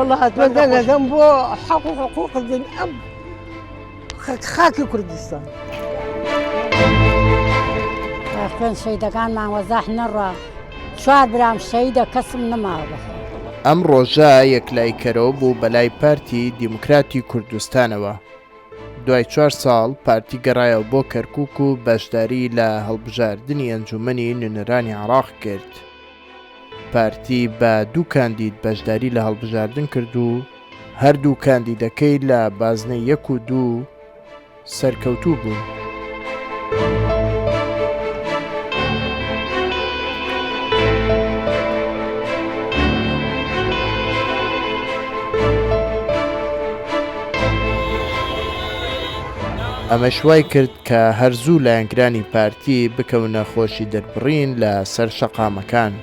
وەڵا تۆ دەنگەکەم بۆ حەق و حقوق دن ئەم خاکی کوردستان. خوێن شەیدەکانمان وەزاح نەڕا چوار برام شەیدە کەسم نەماوە بەخوا. ئەم ڕۆژە یەکلاییکەرەوە بوو بەلای پارتی دیموکراتی کوردستانەوە. دوای چوار ساڵ پارتی گەڕایەوە بۆ کەرکوک و بەشداری لە هەڵبژاردنی ئەنجومەنی نوێنەرانی عێراق کرد. پارتی بە دوو کاندید بەشداری لە هەڵبژاردن کرد و هەردوو کاندیدەکەی لە بازنەی یەک و دوو سەرکەوتوو بوون. ئەمەش وای کرد کە هەر زوو لایەنگرانی پارتی بکەونە خۆشی دەربڕین لە سەر شەقامەکان.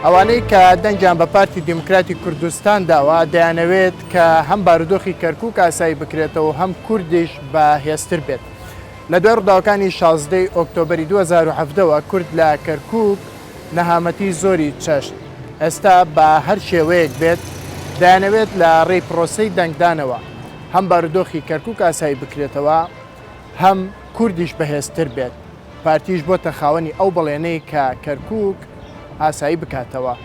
ئەوانەی کە دەنگیان بە پارتی دیموکراتی کوردستان داوە دەیانەوێت کە هەم بارودۆخی کەرکوک ئاسایی بکرێتەوە و هەم کوردیش بە هێزتر بێت. لە دوای ڕووداوەکانی 16 ئۆکتۆبەری 2017 وە کورد لە کەرکوک نەهامەتی زۆری چەشت. ئێستا بە هەر شێوەیەک بێت دەیانەوێت لە ڕێی پرۆسەی دەنگدانەوە هەم بارودۆخی کەرکوک ئاسایی بکرێتەوە هەم کوردیش بەهێزتر بێت. پارتیش بۆتە خاوەنی ئەو بەڵێنەی کە کەرکوک ئاسایی بکاتەوە.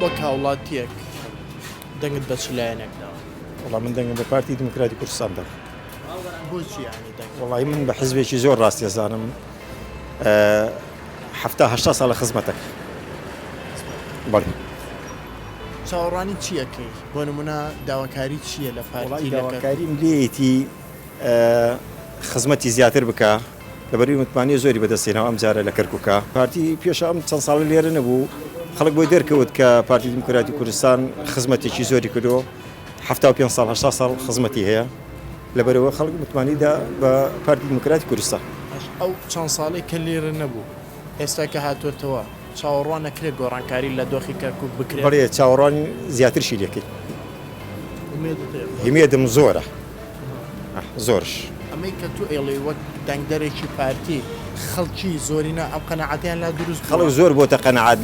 وەک هاوڵاتیەک دەنگت بە چ لایەنێک داوە؟ وەڵا من دەنگم بە پارتی دیموکراتی کوردستان داوە. بۆچی یانی دەنگ؟ وەڵی من بە حزبێکی زۆر ڕاستی ئەزانم حەفتا هەشتا ساڵە خزمەتەکە بەڵێ. چاوەڕوانی چی ئەکەی؟ بۆ نمونە داواکاری چییە لە پارتی لە کەرکوک؟ داواکاریم لێیەتی خزمەتی زیاتر بکا لەبەروی متمانەی زۆری بەدەست هێناوە ئەم جارە لە کەرکوکا. پارتی پێش ئەم چەند ساڵە لێرە نەبوو خەڵک بۆی دەرکەوت کە پارتی دیموکراتی کوردستان خزمەتێکی زۆری کردووە 75 ساڵ 80 ساڵ خزمەتی هەیە لەبەرئەوە خەڵک متمانەی دا بە پارتی دیموکراتی کوردستان. ئەو چەند ساڵەی کە لێرە نەبوو، ئێستا کە هاتووەتەوە، چاوەڕوان ئەکرێت گۆڕانکاری لە دۆخی کەرکووک بکرێت؟ بەڵێ چاوەڕوانی زیاترشی لێکەین. ئومێدت هەیە؟ هومێدم زۆرە، زۆرش. ئەمەی کە تۆ ئەیڵێی وەک دەنگدەرێکی پارتی، خەڵکی زۆرینە ئەم قەناعەتەیان لا دروست بووە؟ خەڵک زۆر بۆتە قەناعەت،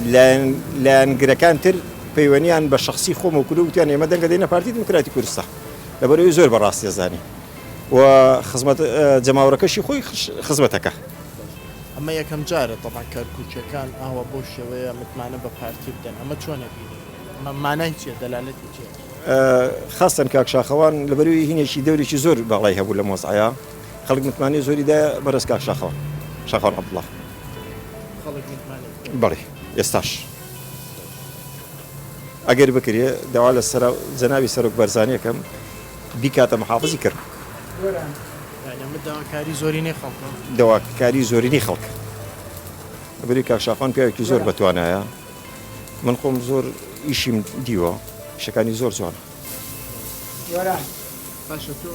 لایەنگرەکان تر پەیوەنیان بە شەخسی خۆمەوە کردووە، وتیان ئێمە دەنگ ئەدەینە پارتی دیموکراتی کوردستان. لەبەرئەوەی زۆر بە ڕاستی ئەزانی و خزمەت جەماوەرەکەشی خۆی خزمەتەکە. ئەمە یەکەم جارە تەبعەن کەرکوکیەکان ئاوا بەو شێوەیە متمانە بە پارتی بدەن ئەمە چۆن ئەبینی؟ ئەمە مانای چیە دەلالەتی چیە؟ خاستەن کاک شاخەوان لەبەرئەوەی هینێکی دەورێکی زۆر باڵای هەبوو لەم وەزعەیا خەڵک متمانەی زۆری دایە بەڕێز کاک شاخەوان شاخەوان عەبدوڵا. خەڵک متمانەی پێ. بەڵێ ئێستاش. ئەگەر بکرێ داوا لە جەنابی سەرۆک بارزانی ئەکەم بیکاتە محافزی کەرکوک. یانی ئەمە داواکاری زۆرینەی خەڵکە؟ داواکاری زۆرینەی خەڵکە. لەبەرئەوەی کاک شاخوان پیاوێکی زۆر بەتوانایە، من خۆم زۆر ئیشیم دیوە، ئیشەکانی زۆر جوانە. باشە تۆ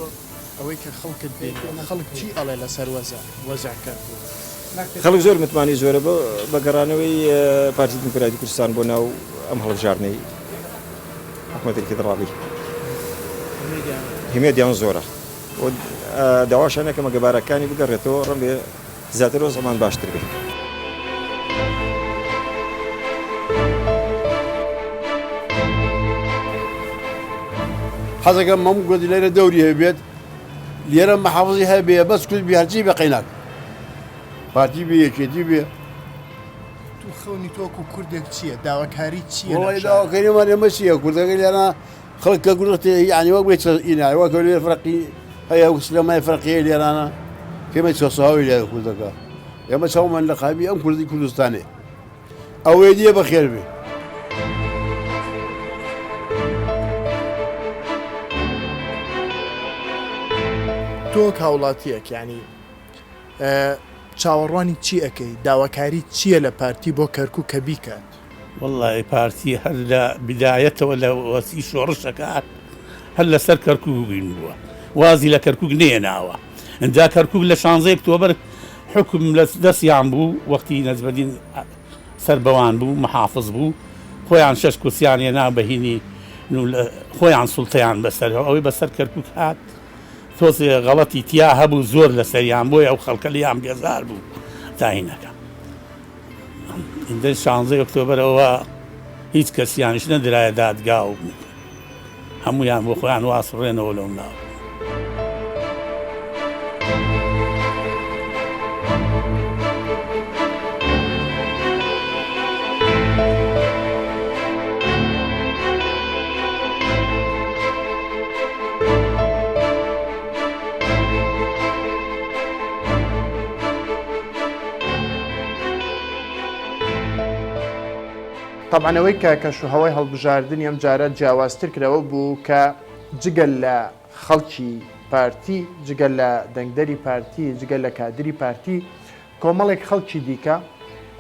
ئەوەی کە خەڵکت بینیوە، خەڵک چی ئەڵێ لەسەر وەزع وەزع کەرکوک؟ خەڵک زۆر متمانەی زۆرە بە گەڕانەوەی پارتی دیموکراتی کوردستان بۆ ناو ئەم هەڵبژاردنەی حکومەتی فیدڕاڵی. هومێدیان زۆرە و داواشیان ئەکەم ئەگەر بارەکانی بگەڕێتەوە ڕەنگە زیاتر وەزعمان باشتر بێت. حەزەکەم مەم گوت لێرە دەوری هەبێت لێرە محافزی هەبێ بەس کورد بێ هەرچی بێ قەیناک پارتی بێ یەکێتی بێ. تو خەونی تۆ وەکو کوردێک چییە؟ داواکاریت چییە لەم وەڵی شارە؟ داواکاریمان ئێمە چییە کوردەکە لێرە خەڵک کە گورت یعنی وەک بێ ئینا وەک لێ فەرقی هەیە وەک سلێمانی فەرقی هەیە لێرانە کێمە چەساوی لێرە کوردەکە ئێمە چاومان لە قابی ئەم کوردی کوردستانێ ئەوەی دیە بەخێر بێ. تۆ وەک هاوڵاتیەک یانی چاوەڕوانی چی ئەکەی داواکاری چییە لە پارتی بۆ کەرکوک کە بیکات؟ وەڵڵاهی پارتی هەر لە بدایەتەوە لە وەسی شۆڕشەکە هەر لەسەر کەرکوک بووین بووە وازی لە کەرکوک نێناوە ئینجا کەرکوک لە شانزەی ئۆکتۆبەر حوکم لە دەستیان بوو وەختی نەجمەدین سەر بەوان بوو محافز بوو خۆیان شەش کورسیان هێنا بە هینی خۆیان سوڵتەیان بەسەر ئەوەی بەسەر کەرکوک هات تۆزێ غەڵەتی تیا هەبوو زۆر لەسەریان بۆیە ئەو خەڵکە لێیان بێزار بوو تاینەکە ئیندە شانزەی ئۆکتۆبەرەوە هیچ کەسیانیش نەدرایە دادگا و هەموویان بۆ خۆیان واسڕێنەوە لەو ناو. تەبعەن ئەوەی کە کەشوهەوای هەڵبژاردنی ئەم جارە جیاوازتر کرد ئەوە بوو کە جگە لە خەڵکی پارتی، جگە لە دەنگدەری پارتی، جگە لە کادری پارتی، کۆمەڵێک خەڵکی دیکە،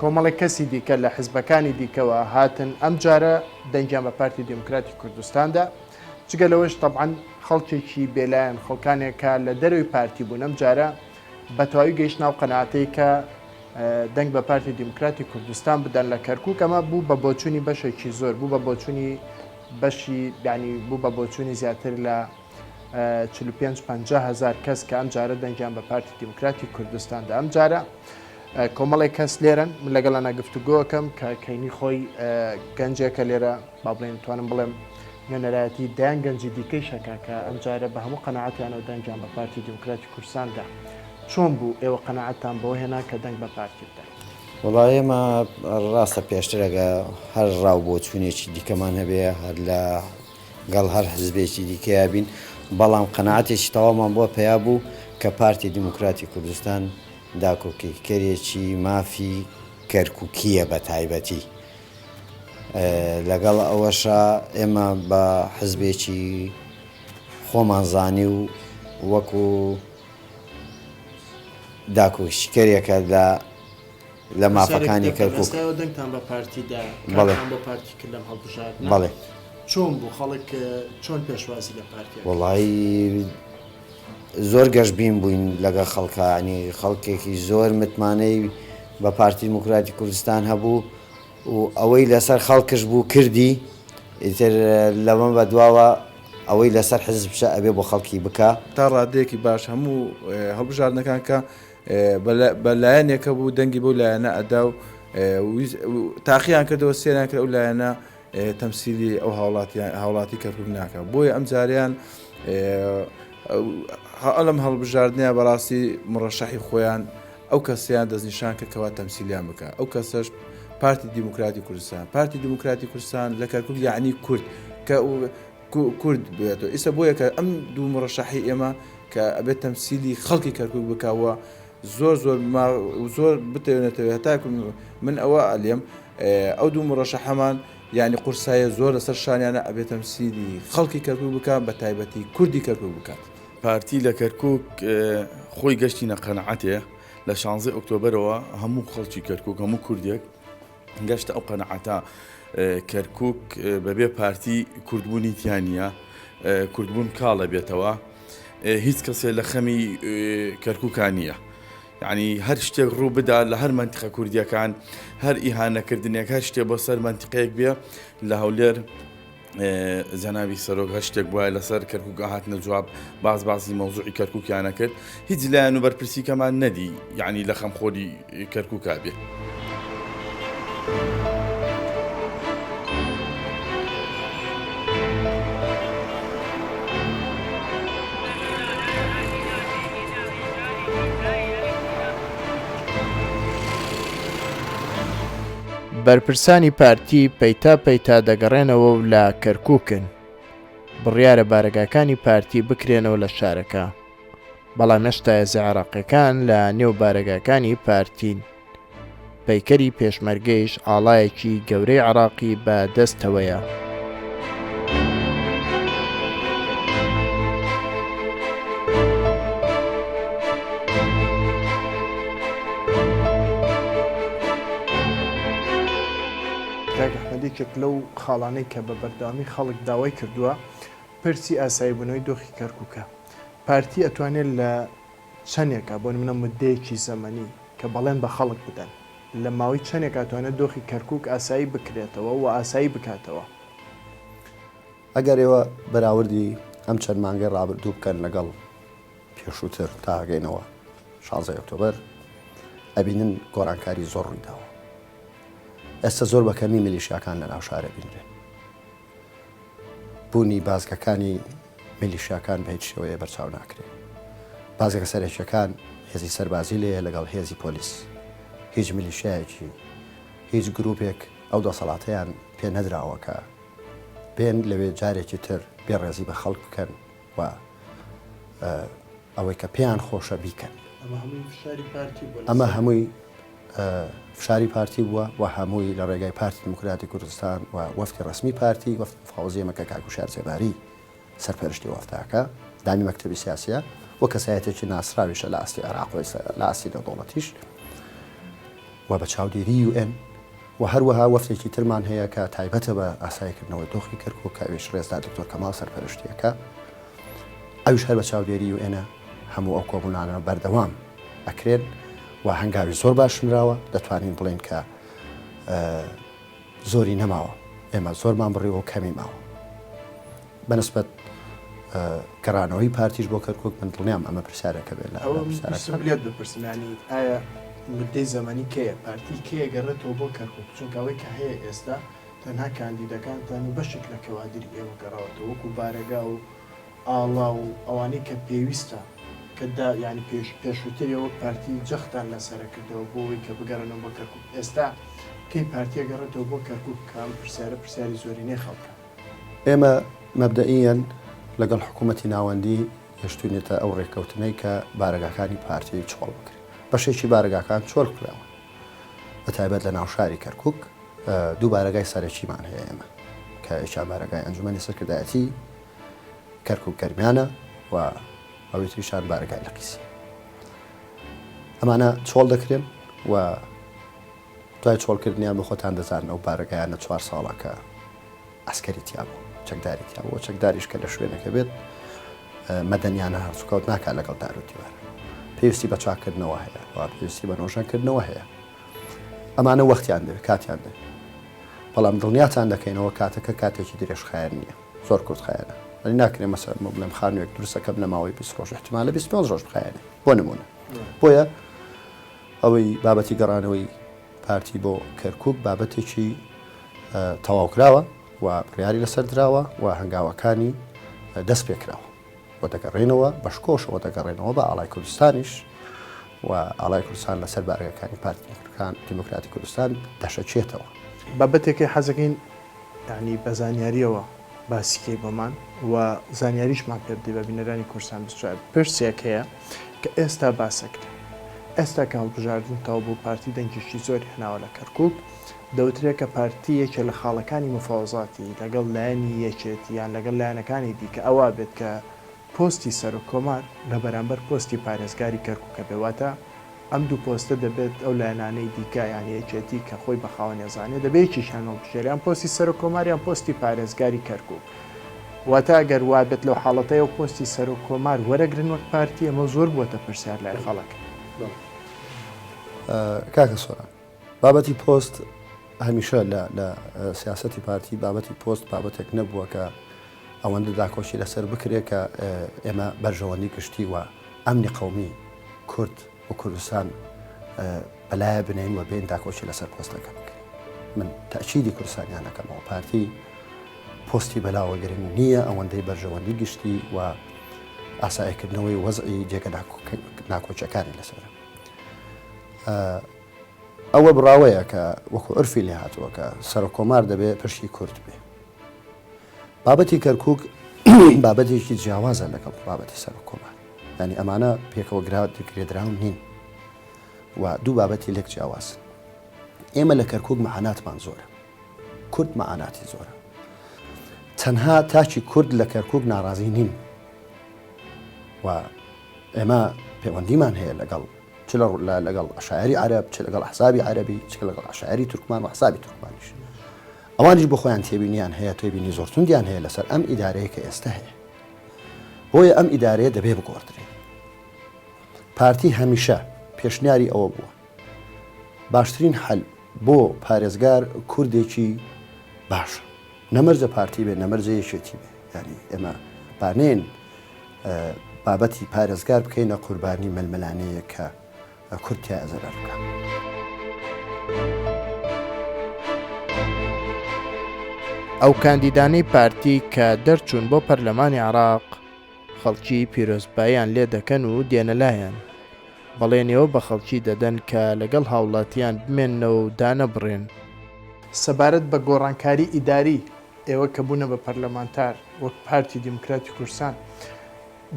کۆمەڵێک کەسی دیکە لە حزبەکانی دیکەوە هاتن ئەم جارە دەنگیان بە پارتی دیموکراتی کوردستان دا. جگە لەوەش تەبعەن خەڵکێکی بێلایەن، خەڵکانێک کە لە دەرەوەی پارتی بوون ئەم جارە بە تەواوی گەیشتنە ئەو قەناعەتەی کە دەنگ بە پارتی دیموکراتی کوردستان بدەن لە کەرکوک، ئەمە بوو بە بۆچوونی بەشێکی زۆر، بوو بە بۆچوونی بەشی یانی بوو بە بۆچوونی زیاتر لە 45 50 هەزار کەس کە ئەم جارە دەنگیان بە پارتی دیموکراتی کوردستان دا. ئەم جارە کۆمەڵێک کەس لێرەن من لەگەڵیانە گفتوگۆکەم کە کەینی خۆی گەنجێکە لێرە با بڵێن توانم بڵێم نوێنەرایەتی دەیان گەنجی دیکەیش ئەکا کە ئەمجارە بە هەموو قەناعەتیانەوە دەنگیان بە پارتی دیموکراتی کوردستان دا. چۆن بوو ئێوە قەناعەتتان بەوە هێنا کە دەنگ بە پارتی بدەن؟ وەڵا ئێمە ڕاستە پێشتر ئەگە هەر ڕا و بۆچوونێکی دیکەمان هەبێ هەر لە گەڵ هەر حزبێکی دیکەیا بین، بەڵام قەناعەتێکی تەواومان بۆ پەیا بوو کە پارتی دیموکراتی کوردستان داکۆکیکەرێکی مافی کەرکووکییە بە تایبەتی. لەگەڵ ئەوەشا ئێمە بە حزبێکی خۆمان زانی و وەکو داکۆکیکەرێکە لە لە مافەکانی کەرکوک. ئێستا دەنگتان بە پارتی دا، کارتان بۆ پارتی کرد لەم هەڵبژاردنە، بەڵێ. چۆن بوو خەڵک چۆن پێشوازی لە پارتی کرد؟ وەڵایی زۆر گەشبین بووین لەگەڵ خەڵکا، یانی خەڵکێکی زۆر متمانەی بە پارتی دیموکراتی کوردستان هەبوو و ئەوەی لەسەر خەڵکش بوو کردی، ئیتر لەمە بەدواوە ئەوەی لەسەر حزبشە ئەبێ بۆ خەڵکی بکا. تا ڕادەیەکی باش هەموو هەڵبژاردنەکان کە بە لایەنێکە بوو دەنگی بەو لایەنە ئەدا و تاقییان کردەوە سێریان کرد ئەو لایەنە تەمسیلی ئەو هاوڵاتیان هاوڵاتی کەرکوک ناکا بۆیە ئەم جاریان ئەلم هەڵبژاردنە بەڕاستی مڕەشەحی خۆیان ئەو کەسیان دەستنیشان کرد کەوا تەمسیلیان بکە ئەو کەسەش پارتی دیموکراتی کوردستان پارتی دیموکراتی کوردستان لە کەرکک یعنی کورد کە کورد بێتەوە ئیستا بۆیە کە ئەم دوو مڕەشەحی ئێمە کە ئەبێت تەمسیلی خەڵکی کەرکک بکەوە زۆر زۆر زۆر بتەوێنێتەوە هەتاکو من ئەوە ئەلێم ئەو دوو مڕەشەحەمان یانی قورسایە زۆر لەسەر شانیانە ئەبێ تەمسیلی خەڵکی کەرکوک بکات بە تایبەتی کوردی کەرکوک بکات. پارتی لە کەرکوک خۆی گەشتینە قەناعەتێ لە شانزەی ئۆکتۆبەرەوە هەموو خەڵکی کەرکوک هەموو کوردێک گەشتە ئەو قەناعەتە کەرکوک بەبێ پارتی کوردبوونی تیا نییە کوردبوون کاڵە بێتەوە هیچ کەسێ لە خەمی کەرکوکا نییە. یانی هەر شتێک ڕوو بدا لە هەر مەنتیقە کوردیەکان هەر ئیهانەکردنێک هەر شتێ بۆ سەر مەنتیقەیەک بێ لە هەولێر جەنابی سەرۆک هەر شتێک وایە لەسەر کەرکک هاتنە جواب باز بازی مەوزوعی کەرککیانە کرد هیچ لایەن و بەرپرسی کەمان نەدی یعنی لە خەمخۆری کەرککا بێ. بەرپرسانی پارتی پەیتا پەیتا دەگەڕێنەوە و لە کەرکوکن. بڕیارە بارەگاکانی پارتی بکرێنەوە لە شارەکە. بەڵام هێشتا هێزە عێراقیەکان لە نێو بارەگاکانی پارتین. پەیکەری پێشمەرگەیش ئاڵایەکی گەورەی عێراقی بە دەستەوەیە. کاک ئەحمەد یەکێک لەو خاڵانەی کە بە بەردەوامی خەڵک داوای کردووە پرسی ئاساییبوونەوەی دۆخی کەرکوکە. پارتی ئەتوانێت لە چەنێکا بۆ نمونە موددەیەکی زەمەنی کە بەڵێن بە خەڵک بدەن لە ماوەی چەنێکا ئەتوانێت دۆخی کەرکوک ئاسایی بکرێتەوە و ئاسایی بکاتەوە؟ ئەگەر ئێوە بەراوردی ئەم چەند مانگەی ڕابردوو بکەن لەگەڵ پێشووتر تا گەینەوە شانزەی ئۆکتۆبەر ئەبینن گۆڕانکاری زۆر ڕوویداوە. ئێستا زۆر بە کەمی میلیشیاکان لە ناو شارە بینرێن. بوونی بازگەکانی میلیشیاکان بە هیچ شێوەیە بەرچاو ناکرێ. بازگە سەرەکیەکان هێزی سەربازی لێیە لەگەڵ هێزی پۆلیس. هیچ میلیشیایەکی هیچ گروپێک ئەو دەسەڵاتەیان پێ نەدراوە کە بێن لەوێ جارێکی تر بێڕێزی بە خەڵک بکەن و ئەوەی کە پێیان خۆشە بیکەن. ئەمە هەمووی فشاری پارتی بووە لەسەر. ئەمە هەمووی فشاری پارتی بووە و هەمووی لە ڕێگای پارتی دیموکراتی کوردستان و وەفدی ڕەسمی پارتی، وەفد مفاوەزی ئێمە کە کاک وشیار زێباری سەرپەرشتی وەفدەکە، ئەندامی مەکتەبی سیاسیە و کەسایەتێکی ناسراویشە لە ئاستی عێراق و لە ئاستی نێودەوڵەتیش و بە چاودێری یو ئێن و هەروەها وەفدێکی ترمان هەیە کە تایبەتە بە ئاساییکردنەوەی دۆخی کەرکوک کە ئەویش ڕێزدار دکتۆر کەماڵ سەرپەرشتیەکە ئەویش هەر بە چاودێری یو ئێنە هەموو ئەو کۆبوونانە بەردەوام ئەکرێن و هەنگاوی زۆر باش نراوە دەتوانین بڵێین کە زۆری نەماوە ئێمە زۆرمان بڕیوە و کەمی ماوە بەنسبەت گەڕانەوەی پارتیش بۆ کەرکک من دڵنیام ئەمە پرسیارەکە بێت لە پرسیارەکە بپرسم ینی ئایا مدەی زەمەنی کەیە پارتی کەیە گەڕێتەوە بۆ کەرکک چونکە ئەوەی کە هەیە ئێستا تەنها کاندیدەکانتان و بەشێک لە کەوادری ئێوە گەڕاوەتەوە وەکو بارەگا و ئاڵا و ئەوانەی کە پێویستە کە دا یانی پێش پێشووتر ئێوە وەک پارتی جەختتان لەسەرە کردەوە بۆ ئەوەی کە بگەڕێنەوە بۆ کەرکوک ئێستا کەی پارتی ئەگەڕێتەوە بۆ کەرکوک کە ئەم پرسیارە پرسیاری زۆرینەی خەڵکە. ئێمە مەبدەئیەن لەگەڵ حکوومەتی ناوەندی گەشتوینەتە ئەو ڕێککەوتنەی کە بارەگاکانی پارتی چۆڵ بکرێن. بەشێکی بارەگاکان چۆل کراون بە تایبەت لە ناوشاری کەرکوک دوو بارەگای سەرەکیمان هەیە ئێمە کە یەکیان بارەگای ئەنجومەنی سەرکردایەتی کەرکوک گەرمیانە و ئەوی تریشان بارەگای لقیسی ئەمانە چۆڵ دەکرێن و دوای چۆڵکردنیان بە خۆتان دەزانن ئەو بارەگایانە چوار ساڵە کە عەسکەری تیا بوو چەکداری تیا بوو چەکداریش کە لە شوێنەکە بێت مەدەنیانە هەڵسوکەوت ناکات لەگەڵ دار و دیوار پێویستی بە چاککردنەوە هەیە و پێویستی بە نۆژەنکردنەوە هەیە ئەمانە وەختیان دەوێت کاتیان دەوێت بەڵام دڵنیاتان دەکەینەوە کاتەکە کاتێکی درێژخایەن نییە زۆر کورتخایەنە ئەنی ناکرێ مەسەلەن من بڵێم خانوویەک دروستەکەم لە ماوەی 20 ڕۆژ احتمالە 25 ڕۆژ بخایەنێ بۆ نمونە بۆیە ئەوەی بابەتی گەڕانەوەی پارتی بۆ کەرکوک بابەتێکی تەواوکراوە و بڕیاری لەسەر دراوە و هەنگاوەکانی دەست پێکراوە و دەگەڕێنەوە بە شکۆشەوە دەگەڕێنەوە بە ئاڵای کوردستانیش و ئاڵای کوردستان لەسەر بارەگاکانی پارتی دیموکراتی کوردستان دەشەکێتەوە. بابەتێکەی حەزەکەین یانی بە زانیاریەوە باسی کەی بۆمان و زانیاریشمان پێ بدەی بە بینەرانی کوردستان 24 پرسێک هەیە کە ئێستا باسەکرێ ئێستا کە هەڵبژاردن تەواو بوو پارتی دەنگێکی زۆری هێناوە لە کەرکوک دەوترێ کە پارتی یەکێ لە خاڵەکانی مفاوەزاتی لەگەڵ لایەنی یەکێتی یان لەگەڵ لایەنەکانی دیکە ئەوە بێت کە پۆستی سەرۆک کۆمار لە بەرامبەر پۆستی پارێزگاری کەرکوکە بێ واتە ئەم دوو پۆستە دەبێت ئەو لایەنانەی دیکە یان یەکێتی کە خۆی بە خاوەن ئەزانێ دەبێ یەکێکیان هەڵبژێرێ یان پۆستی سەرۆک کۆمار یان پۆستی پارێزگاری کەرکوک واتە ئەگەر وابێت لەو حاڵەتەی ئەو پۆستی سەرۆک کۆمار وەرەگرن وەک پارتی ئەمە زۆر بووەتە پرسیار لای خەڵک. کاکە سۆران بابەتی پۆست هەمیشە لە لە سیاسەتی پارتی بابەتی پۆست بابەتێک نەبووە کە ئەوەندە داکۆکی لەسەر بکرێت کە ئێمە بەرژەوەندی گشتی و ئەمنی قەومی کورد و کوردستان بەلایە بنێین و بێین داکۆکی لەسەر پۆستەکە بکەین. من تەئکیدی کوردستانیان ئەکەمەوە پارتی پۆستی بەلاوە گرنگ نییە ئەوەندەی بەرژەوەندی گشتی و ئاساییکردنەوەی وەزعی جێگە ناکۆکیەکانی لەسەرە. ئەوە بڕاوەیە کە وەکو عرفی لێ هاتووە کە سەرۆک کۆمار دەبێ پشکی کورد بێ. بابەتی کەرکوک بابەتێکی جیاوازە لەگەڵ بابەتی سەرۆک کۆمار. یانی ئەمانە پێکەوە گرێدراو نین و دوو بابەتی لێک جیاوازن. ئێمە لە کەرکوک مەعاناتمان زۆرە. کورد مەعاناتی زۆرە. تەنها تاکی کورد لە کەرکوک ناڕازی نین و ئێمە پەیوەندیمان هەیە لەگەڵ چ لەگەڵ عەشایەری عەرەب، چ لەگەڵ ئەحزابی عەرەبی، چ لەگەڵ عەشایەری تورکمان و ئەحزابی تورکمانیش. ئەوانیش بۆ خۆیان تێبینیان هەیە، تێبینی زۆر توندیان هەیە لەسەر ئەم ئیدارەیە کە ئێستا هەیە. بۆیە ئەم ئیدارەیە دەبێ بگۆڕدرێ. پارتی هەمیشە پێشنیاری ئەوە بووە باشترین حەل بۆ پارێزگار کوردێکی باشە. نە مەرجە پارتی بێ نە مەرجە یەکێتی بێ. یانی ئێمە با نێن بابەتی پارێزگار بکەینە قوربانی ململانێیەک کە کورد تیایا زەرەر بکا. ئەو کاندیدانەی پارتی کە دەرچوون بۆ پەرلەمانی عێراق، خەڵکی پیرۆزباییان لێ دەکەن و دێنە لایان، بەڵێنیەوە بە خەڵکی دەدەن کە لەگەڵ هاوڵاتیان بمێننەوە و دانەبڕێن. سەبارەت بە گۆڕانکاری ئیداری، ئێوە کە بوونە بە پەرلەمانتار وەک پارتی دیموکراتی کوردستان،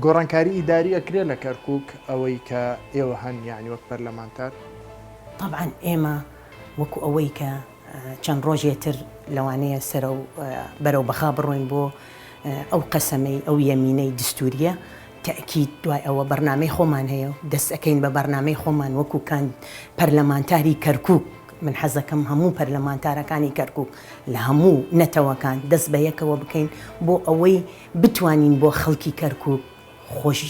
گۆڕانکاری ئیداری ئەکرێ لە کەرکوک ئەوەی کە ئێوە هەن یانی وەک پەرلەمانتار؟ تەبعەن ئێمە وەکو ئەوەی کە چەند ڕۆژێ تر لەوانەیە سەرەو بەرەو بەغا بڕۆین بۆ ئەو قەسەمەی ئەو یەمینەی دستوریە تەئکید دوای ئەوە بەرنامەی خۆمان هەیە و دەست ئەکەین بە بەرنامەی خۆمان وەکو کاند پەرلەمانتاری کەرکوک من حەزەکەم هەموو پەرلەمانتارەکانی کەرکوک لە هەموو نەتەوەکان دەست بە یەکەوە بکەین بۆ ئەوەی بتوانین بۆ خەڵکی کەرکوک خۆش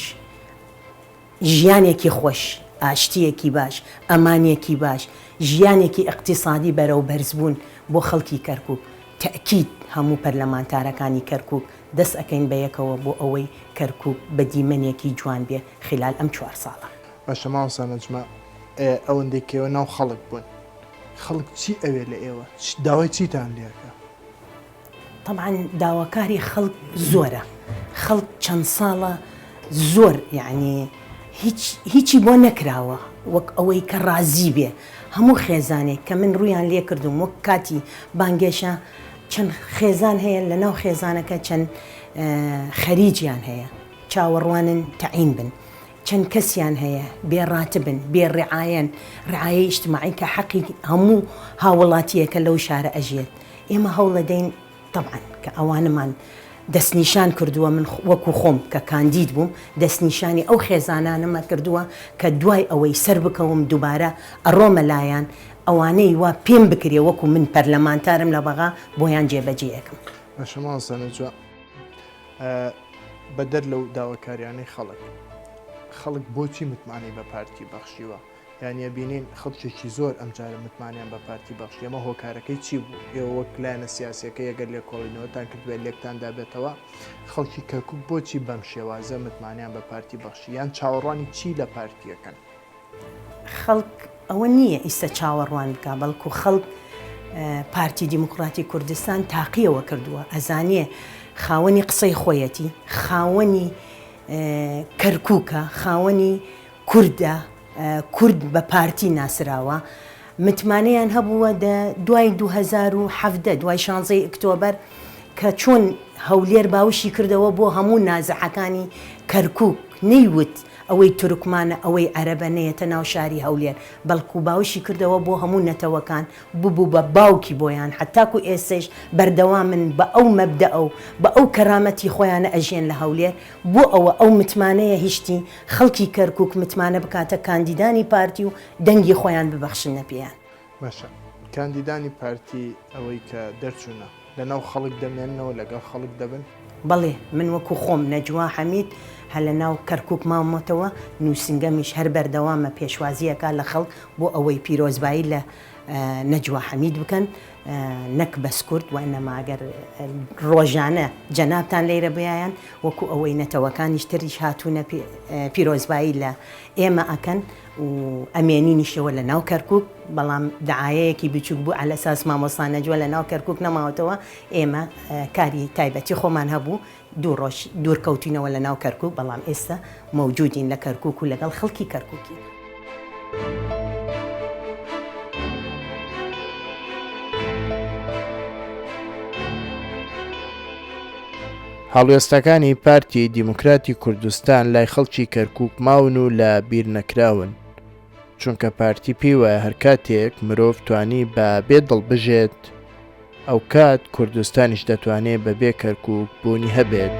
ژیانێکی خۆش، ئاشتییەکی باش، ئەمانێکی باش، ژیانێکی ئیقتیسادی بەرەو بەرزبوون بۆ خەڵکی کەرکوک، تەئکید هەموو پەرلەمانتارەکانی کەرکوک دەست ئەکەین بە یەکەوە بۆ ئەوەی کەرکوک بە دیمەنێکی جوان بێ خیلال ئەم چوار ساڵە. باشە مامۆستا نەجمە ئەوەندەی کە ئێوە ناو خەڵک بوون خەڵک چی ئەوێ لە ئێوە داوای چیتان لێ ئەکا؟ تەبعەن داواکاری خەڵک زۆرە خەڵک چەند ساڵە زۆر یعنی هیچ هیچی بۆ نەکراوە وەک ئەوەی کە ڕازی بێ هەموو خێزانێک کە من ڕوویان لێ کردوم وەک کاتی بانگێشە چەند خێزان هەیە لە ناو خێزانەکە چەند خەریجیان هەیە چاوەڕوانن تەعین بن چەند کەسیان هەیە بێ ڕاتبن بێ ڕعایەن ڕعایەی ئیجتماعی کە حەقی هەموو هاوڵاتیەکە لەو شارە ئەژیێت ئێمە هەوڵەدەین تەبعەن کە ئەوانەمان دەستنیشان کردووە من وەکو خۆم کە کاندید بووم دەستنیشانی ئەو خێزانانەمە کردووە کە دوای ئەوەی سەربکەوم دووبارە ئەڕۆمە لایان ئەوانەی وا پێم بکرێ وەکو من پەرلەمانتارم لە بەغا بۆیان جێبەجێ ئەکەم. باشە مامۆستا نەجوا بەدەر لەو داواکاریانەی خەڵک خەڵک بۆچی متمانەی بە پارتی بەخشیوە؟ یانی ئەبینین خەڵکێکی زۆر ئەمجارە متمانەیان بە پارتی بەخشی، ئەمە هۆکارەکەی چی بوو؟ ئێوە وەک لایەنە سیاسیەکەی ئەگەر لێکۆڵینەوەتان کردبێت لێکتان دابێتەوە خەڵکی کەرکوک بۆچی بەم شێوازە متمانەیان بە پارتی بەخشی یان چاوەڕوانی چی لە پارتیەکەن؟ خەڵک ئەوە نییە ئیستە چاوەڕوان بکا بەڵکو خەڵک پارتی دیموکراتی کوردستان تاقیەوە کردووە ئەزانێ خاوەنی قسەی خۆیەتی خاوەنی کەرکوکە خاوەنی کوردە، کورد بە پارتی ناسراوە، متمانەیان هەبووە دە دوای 2017 دوای شانزەی ئکتۆبەر کە چۆن هەولێر باوشی کردەوە بۆ هەموو نازحەکانی کەرکوک نەیوت ئەوەی تورکمانە ئەوەی عەرەبە نەیەتە ناو شاری هەولێر بەڵکو باوشی کردەوە بۆ هەموو نەتەوەکان ببوو بە باوکی بۆیان حەتاکو ئێستەیش بەردەوامن بە ئەو مەبدەئە و بە ئەو کەرامەتی خۆیانە ئەژیەن لە هەولێر بۆ ئەوە ئەو متمانەیە هیشتی خەڵکی کەرکوک متمانە بکاتە کاندیدانی پارتی و دەنگی خۆیان ببەخشنە پێیان. باشە کاندیدانی پارتی ئەوەی کە دەرچوونە لەناو خەڵک دەمێننەوە لەگەڵ خەڵک دەبن؟ بەڵێ من وەکو خۆم نەجوا حەمید هەر لەناو کەرکوک ماومەتەوە نووسینگەمیش هەر بەردەوامە پێشوازی ئەکا لە خەڵک بۆ ئەوەی پیرۆزبایی لە نەجوا حەمید بکەن نەک بەس کورد وانما گەر ڕۆژانە جەنابتان لەیرە بایان وەکو ئەوەی نەتەوەکانیش تریش هاتوونە پیرۆزبایی لە ئێمە ئەکەن و ئەمێنینیشەوە لە ناو کەرکوک بەڵام دعایەیەکی بچوک بوو عەلەساس مامۆستا نەجوە لە ناو کەرکوک نەماوەتەوە ئێمە کاری تایبەتی خۆمان هەبوو دوو ڕۆژ دوور کەوتینەوە لە ناو کەرکوک بەڵام ئێستا مەوجودین لە کەرکوک و لەگەڵ خەڵکی کەرکوکین. هەڵوێستەکانی پارتی دیموکراتی کوردستان لای خەڵکی کەرکوک ماون و لە بیر نەکراون، چونکە پارتی پێی وایە هەرکاتێک مرۆڤ توانی بە بێ دڵ بژێت، ئەوکات کوردستانیش دەتوانێ بە بێ کەرکوک بوونی هەبێت.